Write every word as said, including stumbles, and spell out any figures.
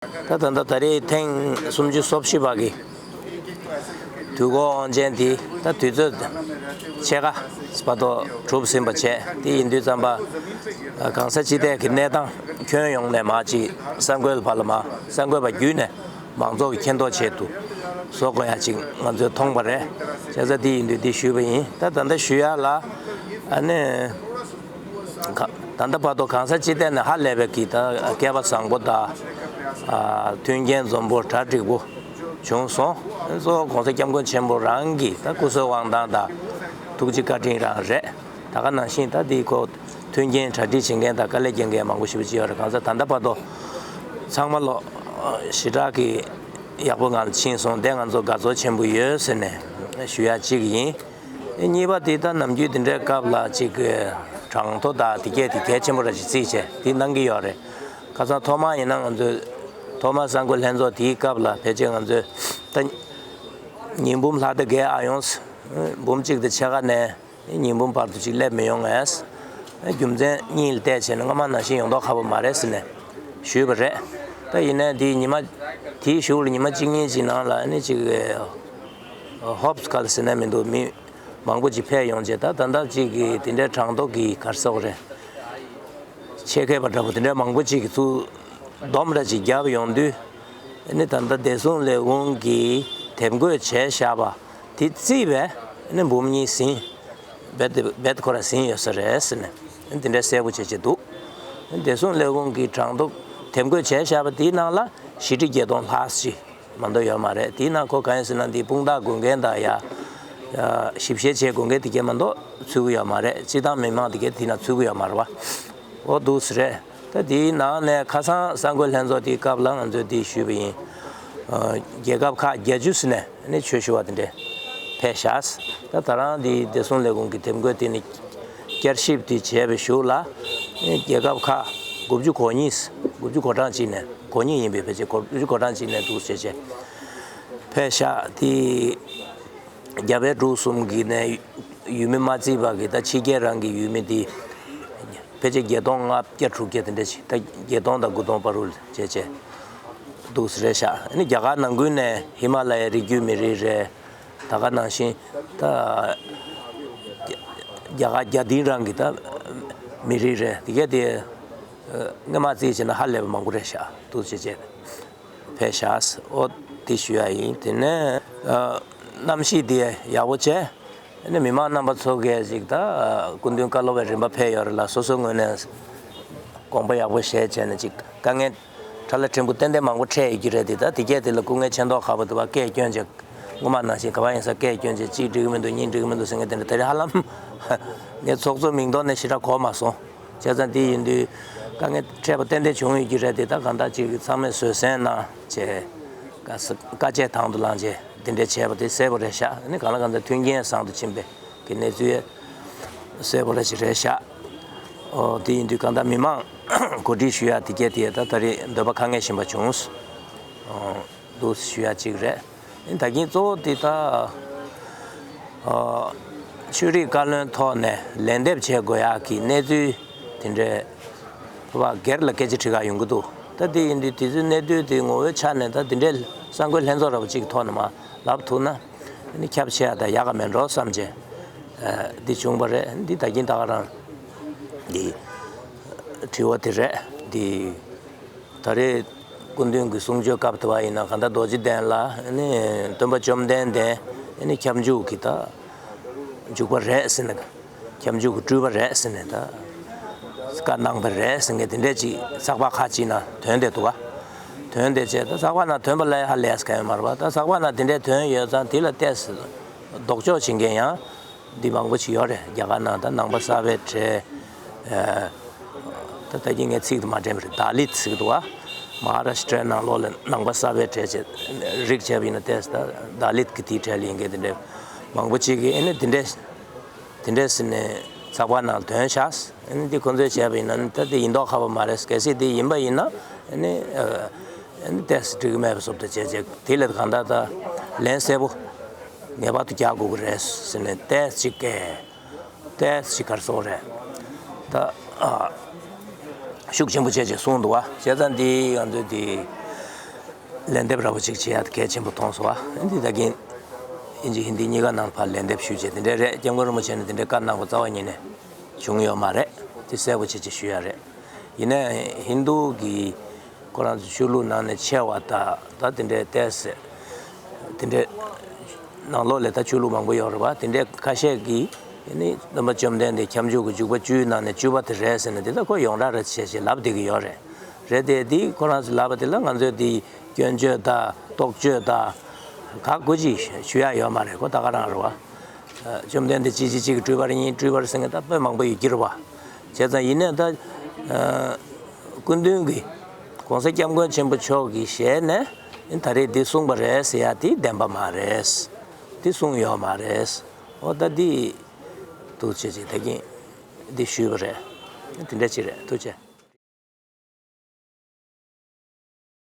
ད་ད་ལྟ་ད་རེས་ཐེངས་སུམ་ཅུ་སོ་བཞི་པ་གི་དུས་འཁོར་དབང་ཆེན་དེ་ད་དུས་ཚོད་ཕྱེད་ཀ་བར་དུ་གྲུབ་ཟིན་པ་བྱས། དེ་ཡིན་དུས་ཙམ་པ་གང་ས་ཅི་ཐད་ཀྱི་གནས་སྟངས་ཁྱོན་ཡོངས་ནས་མ་ཅིག་གསར་འགོད་པ་ལ་མ་གསར་འགོད་པ་བརྒྱུད་ནས་མང་ཚོགས་ཀྱི་མཁྱེན་རྟོགས་ཆེད་དུ་བཟོ་དགོས་ཡ་ཅིག་ང་ཚོས་མཐོང་པ་རེད། བྱས་ཙང་དེ་ཡིན་དུས་འདི་ཞུས་པ་ཡིན། ད་ད་ལྟ་ཞུ་ཡ་ལ་ཨ་ནི། ག་ད་ལྟ་བར་དུ་གང་ས་ཅི་ཐད་ནས་ཧ་ལས་པའི་གི་ད་སྐལ་པ་བཟང་པོ་དང་། ཨ། མཐུན་རྐྱེན་འཛོམས་པོ་གྲ་འགྲིག་པོ་བྱུང་སོང་། གཙོ་བོ་༸གོང་ས་༸སྐྱབས་མགོན་ཆེན་པོ་རང་གི་ད་སྐུ་གཟུགས་དབང་ཐང་དང་ཐུགས་རྗེ་བཀའ་དྲིན་རང་རེད། ད་ག་ནང་བཞིན་ད་འདི་ཁོ་མཐུན་རྐྱེན་གྲ་སྒྲིག་བྱེད་མཁན་དང་དཀའ་ལས་རྒྱག་མཁན་མང་པོ་ཞེ་པོ་ཅིག་ཡོད་རེད། གང་ཟག་ད་ལྟ་བར་དུ་ཚང་མ་ལོ་ཞེ་དྲག་གི་ཡག་པོ་ངང་ལ་ཕྱིན་སོང་། དེ་ང་ཚོ་དགའ་ཚོར་ཆེན་པོ་ཡོད་ཟེར་ནས་ཞུ་ཡ་གཅིག་ཡིན། གཉིས་པ་དེ་ད་ནམ་རྒྱུན་དེ་འདྲའི་སྐབས་ལ་ཅིག་གྲངས་ཐོ་དང་དེ་གས་དེ་གལ་ཆེན་པོ་ར་ཅིག་བརྩིས་བྱས་དེ་གནང་གི་ཡོད་རེད། ཁ་སང་ཐོག་མ་ཡིན་ན་ང་ཚོས་ཐོག་མ་གསར་འགོད་ལྷན་ཚོགས་དེའི་སྐབས་ལ་ཕལ་ཆེར་ང་ཚོས་ད་ཉིས་འབུམ་ལྷག་ད་གས་ཨ་ཡོང་། འབུམ་གཅིག་དང་ཕྱེད་ཀ་ནས་ཉིས་འབུམ་བར་དུ་ཅིག་སླེབས་མི་ཡོང་ངས། རྒྱུ་མཚན་གཉིས་ལ་བལྟས་བྱས་ན་སྔ་མ་ནང་བཞིན་ཡོང་མདོག་ཁ་པོ་མ་རེད་ཟེར་ནས་ཞུས་པ་རེད། ད་ཡིན་ནའི་དེའི་ཉི་མ་དེའི་གཞུག་ལ་ཉི་མ་གཅིག་གཉིས་ཅིག་ནང་ལ་ཨ་ནི་ཅིག་ཧོབ་སི་ཁ་ལ་ཟེར་ན་མི་འདུག་མི་མང་པོ་ཅིག་ཕེབས་ཡོང་བྱས། ད་ད་ལྟ་ཅིག་གི་དེ་འདྲའི་གྲངས་ཐོ་གི་ག་རེ་ཟེར་དགོས་རེད། ཆེད་མཁས་པ་འདྲ་པོ་དེ་འདྲའི་མང་པོ་ཅིག་གིས་ཚུར་སྡོམ་ར་ཅིག་བརྒྱབ་ཡོང་དུས། ཨ་ནི་ད་ལྟ་བདེ་སྲུང་ལས་ཁུངས་ཀྱིས་དེབ་འགོད་བྱས་བཞག་པ་དེ་རྩིས་པས་ཨ་ནི་འབུམ་གཉིས་ཟིན། རྦད་དེ་རྦད་དེ་ཁོ་ར་ཟིན་ཡོད་ས་རེད་ཟེར་ནས་ཨ་ནི་དེ་འདྲའི་གསལ་པོ་བྱས་བྱས་འདུག་བདེ་སྲུང་ལས་ཁུངས་ཀྱི་གྲངས་ཐོ་དེབ་འགོད་བྱས་བཞག་པ་དེའི་ནང་ལ་བཞི་ཁྲི་བརྒྱད་སྟོང་ལྷག་ཅིག་མ་གཏོགས་ཡོད་མ་རེད། དེའི་ནང་ཁོ་གང་ཡིན་ཟེར་ན་འདི་དཔུང་རྟགས་དགོས་མཁན་དང་ཡ་ཞིབ་བཤེར་བྱེད་དགོས་མཁན་དེ་གས་མ་གཏོགས་ཚུད་ཀྱི་ཡོད་མ་རེད། སྤྱི་བཏང་མི་མང་དེ་གས་དེ་ན་ཚུད་ཀྱི་ཡོད་མ་རེད་པ། འོ་འདུག་སེ་རེད། ད་དེའི་ནང་ནས་ཁ་སང་གསར་འགོད་ལྷན་ཚོགས་དེའི་སྐབས་ལ་ང་ཚོས་དེ་ཞུས་པ་ཡིན། ཨ། རྒྱལ་ཁབ་ཁག་བརྒྱད་ཅུ་ཟིན་ནས་ནི་ཆོས་ཞུ་བ་དེ་འདྲས་ཕེབས་ཤག་ད་ད་རང་དེའི་བདེ་སྲུང་ལས་ཁུངས་ཀྱི་དེབ་འགོད་དེ་ནི་བསྐྱར་ཞིབ་དེ་བྱས་པའི་གཞུག་ལ་རྒྱལ་ཁབ་ཁག་དགུ་བཅུ་གོ་གཉིས། དགུ་བཅུ་གོ་གྲངས་གཅིག་ནས་གོ་གཉིས་ཡིན་པའི་ཕལ་ཆེར་དགུ་བཅུ་གོ་གྲངས་གཅིག་ནས་འདུག་བྱས་བྱས་ཕེབས་ཤག་དེ། རྒྱ་བལ་འབྲུག་གསུམ་གྱི་ནས་ཡུལ་མི་མ་བརྩིས་པ་གི་ད་ཕྱི་རྒྱལ་རང་གི་ཡུལ་མི་དེ་ཕལ་ཆེར་བརྒྱད་སྟོང་ལྔ་བརྒྱ་དྲུག་བརྒྱ་དེ་འདྲ་ཞིག་ད་བརྒྱད་སྟོང་དང་དགུ་སྟོང་བར་དུ་བྱས་བྱས་འདུག་སེ་རེད་ཤག་ཨ་ནི་རྒྱ་གར་ནང་ཁུལ་ནས་ཧི་མ་ལ་ཡའི་རི་རྒྱུད་མི་རིགས་རེད། ད་ག་ནང་བཞིན་ད་རྒྱ་གར་རྒྱ་དིང་རང་གི་ད་མི་རིགས་རེད། དེ་གས་དེ་སྔ་མ་བརྩིས་བྱས་ན་ཧ་ལས་པ་མང་པོ་རེད་ཤག་འདུག་བྱས་བྱས། ཕེབས་ཤག་འོ་དེ་ཞུ་ཡ་ཡིན། དེ་ནས་ཨ། གནམ་གཤིས་དེ་ཡག་པོ་བྱས། ཨ་ནི་མི་མང་རྣམ་པ་ཚོ་གས་ཅིག་ད་སྐུ་མདུན་བཀའ་སློབ་པའི་རིམ་པ་ཕེབས་ཡོད་རེད་ལ། སོ་སོའི་ངོས་ནས་དགོངས་པ་ཡག་པོ་བཞེས་བྱས་ནས་ཅིག་དཀའ་ངལ་ཁྲ་ལ་ཕྲན་བུ་ཏན་ཏན་མང་པོ་འཕྲད་ཡོད་ཀྱི་རེད་དེ། ད་དེ་གས་དེ་ལ་སྐུ་ངལ་ཆེ་མདོག་ཁ་པོ་དེ་བ་སྐད་སྐྱོན་བྱས། སྔོན་མ་ནང་བཞིན་ག་བ་ཡིན་ས་སྐད་སྐྱོན་བྱས་གཅིག་འགྲིག་གི་མི་འདུག་གཉིས་འགྲིག་གི་མི་འདུག་ཟེར་མཁན་དེ་འདྲ་ད་རེས་ཧ་ལམ་ངས་ཚོགས་གཙོ་མིང་ཐོག་ནས་ཞེ་དྲག་གོ་མ་སོང་། བྱས་ཙང་དེ་ཡིན་དུས་དཀའ་ངལ་འཕྲད་པ་ཏན་ཏན་བྱུང་ཡོད་ཀྱི་རེད་དེ། ད་གང་ལྟར་ཅིག་ཚང་མས་བཟོད་བསྲན་གནང་བྱས་དཀའ་སྤྱད་དང་དུ་བླངས་བྱས་འདི་འདྲས་བྱས་པ་དེ་གསལ་པོ་རེད་ཤག་ཨ་ནི་གང་ལ་གང་འཚམ་མཐུན་རྐྱེན་བཟང་དུ་ཕྱིན་པའི་གི་གནས་ཚུལ་གསལ་པོ་རེད་ཅིག་རེད་ཤག་འོ་དེ་ཡིན་དུས་གང་ལྟར་མི་མང་གོ་སྒྲིག་ཞུ་ཡ་དེ་གས་དེ་ད་ད་རེས་འདོད་པ་ཁ་ངེས་བཞིན་པ་བྱུང་། འོ། འདུག་ཞུ་ཡ་གཅིག་རེད། ད་གིན་གཙོ་བོ་དེ་ད་ཨ། ཆོས་རིག་བཀའ་བློན་ཐོག་ནས་ལན་འདེབས་བྱེད་དགོས་ཡག་གི་གནས་ཚུལ་དེ་འདྲའི་ཕོ་བ་སྒེར་ལ་སྐད་ཆ་དྲི་ག་ཡོང་གི་འདུག་ད་དེ་ཡིན་དུས་དེ་ཚོའི་གནས་ཚུལ་དེ་ངོ་བོའི་ཆ་ནས་ད་དེ་འདྲའི་གསར་འགོད་ལྷན་ཚོགས་འདྲ་པོ་གཅིག་གི་ཐོག་ནས་མར་ལབ་ཐུབ་ན་ནི་ཁྱབ་ཆེ་ཡ་ད་ཡག་ག་མེད་འགྲོ་བསམ་བྱས་འདི་བྱུང་བ་རེད། འདི་ད་གིན་ད་ག་རང་གི་དྲི་བ་དེ་རེད་འདི། ད་རེས་སྐུ་མདུན་གྱི་གསུང་ཆོས་སྐབས་དུ་བ་ཡིན་ན་གང་ལྟར་རྡོ་རྗེ་གདན་ལ་ནི་སྟོན་པ་བཅོམ་ལྡན་འདས་ནི་ཁྱབ་འཇུག་གི་ད་འཇུག་པ་རེད་ཟེར་ནས། ཁྱབ་འཇུག་གི་སྤྲུལ་པ་རེད་ཟེར་ནས་ད་བཀའ་གནང་པ་རེད་ཟེར་མཁན་དེ་འདྲས་ཅིག་ཚགས་པར་ཁག་ཅིག་ནང་ཐོན་བསྡད་འདུག་ག་ཐོན་བསྡད་བྱས་ད་ཚགས་པར་ནང་ཐོན་པ་ལ་ཧ་ལས་ས་གང་ཡང་མ་རེད་པ། ད་ཚགས་པར་ནང་དེ་འདྲས་ཐོན་ཡོད་ཙང་དེ་ལ་ཏོག་ཙམ་ལྡོག་ཕྱོགས་བྱེད་མཁན་ཡང་འདི་མང་པོ་ཞིག་ཡོད་རེད། རྒྱ་གར་ནང་ད་ནང་པ་གསར་པའི་གྲས། ཨ། ད་ལྟ་གི་ངས་ཚིག་དེ་མ་དྲན་པ་རེད། དཱ་ལིད་ཟེར་གི་འདུག་བ། མ་ཧཱ་རཱ་ཤི་ཏྲའི་ནང་ལོགས་ལ་ནང་པ་གསར་པའི་གྲས་བྱས་རིགས་བྱས་པ་ཡིན་ན་ཏོག་ཙམ་ད་དཱ་ལིད་ཀྱི་དེའི་གྲས་ལ་ཡིན་མཁན་དེ་འདྲས་མང་པོ་ཅིག་གིས་ཨ་ནི་དེ་འདྲས་དེ་འདྲས་ཟེར་ནས་ཚགས་པར་ནང་ཐོན་ཤག་ཨ་ནི་འདི་ཁོ་ཚོས་བྱས་པ་ཡིན་ན་ད་དེ་ཡིན་མདོག་ཁ་པོ་མ་རེད། གལ་སྲིད་དེ་ཡིན་པ་ཡིན་ན་ཨ་ནི་ཨ་ནི་ཏོག་ཙམ་འགྲིག་གི་མེད་པ་བཟོ་འདྲ་བྱས་བྱས་དེ་ལ་གང་ལྟར་ད་ལན་གསལ་པོ་ངེས་པར་དུ་རྒྱག་དགོས་ཀྱི་རེད་ཟེར་ནས་ཏོག་ཙམ་ཅིག་གས། ཏོག་ཙམ་ཅིག་ག་རེ་ཟེར་དགོས་རེད། ད་ཨ། ཤུགས་ཆེན་པོ་བྱས་བྱས་གསུངས་འདུག་བ། བྱས་ཙང་འདི་ང་ཚོས་འདི་ ལན་འདེབས་ར་བ་ཅིག་བྱེད་ཡ་དེ་གལ་ཆེན་པོ་མཐོང་སོང་བ། འདི་ད་གིན་ཨིན་ཇི་ཧིན་དི་གཉིས་ཀ་ནང་ཕར་ལན་འདེབས་ཞུས་བྱས་དེ་འདྲས་རེད། སྐྱབས་མགོན་རིན་པོ་ཆེ་ནས་དེ་འདྲས་བཀའ་གནང་བ་རྩ་བ་ཉིད་ནས་བྱུང་ཡོད་མ་རེད། དེ་གསལ་པོ་བྱེད་ཅེས་ཞུ་ཡ་རེད། ཡིན་ནའི་ཧིན་དུ་གི་ཁོ་རང་ཚོ་ཆོས་ལུགས་ནང་ནས་ཆེ་བ་དང་ད་དེ་འདྲས་ཏོག་ཙམ་དེ་འདྲས་ནང་ལོགས་ལ་ད་ཆོས་ལུགས་མང་པོ་ཡོད་རེད་བ། དེ་འདྲས་ཁ་ཤས་ཀྱིས་ཨ་ནི་སྟོན་པ་བཅོམ་ལྡན་འདས་ཁྱབ་འཇུག་གི་འཇུག་པ་བཅུའི་ནང་ནས་བཅུ་པ་དེ་རེད་ཟེར་ནས་དེ་ད་ཁོ་ཡོངས་གྲགས་རེད་བྱས་བྱས་ལབ་བསྡད་ཀྱི་ཡོད་རེད། རེད་དེ་དེ་ཁོ་རང་ཚོས་ལབ་པ་དེ་ལ་ང་ཚོས་དེ་སྐྱོན་བརྗོད་དང་རྟོག་བརྗོད་དང་ག་དགོས་ཅིག་ཞུ་ཡ་ཡོད་མ་རེད། ཁོ་ད་ག་རང་རེད་བ། བཅོམ་ལྡན་འདས་གཅིག་གཅིག་གཅིག་གི་སྤྲུལ་པ་རེད། གཉིས་སྤྲུལ་པ་རེད་ཟེར་མཁན་ད་དཔེ་མང་པོ་ཡོད་ཀྱི་རེད་བ། བྱས་ཙང་ཡིན་ནའི་ད་སྐུ་མདུན་གྱི་༸གོང་ས་༸སྐྱབས་མགོན་ཆེན་པོ་མཆོག་གི་ཞལ་ནས་ད་རེས་འདི་གསུངས་པ་རེད་ཟེར་ཡ་དེ་བདེན་པ་མ་རེད། འདི་གསུངས་ཡོད་མ་རེད། འོ་ད་འདི་འདུག་བྱས་ཅིག་ད་གིན་འདི་ཞུས་པ་རེད། དེ་འདྲ་ཅིག་རེད། ཐུགས་རྗེ་ཆེ།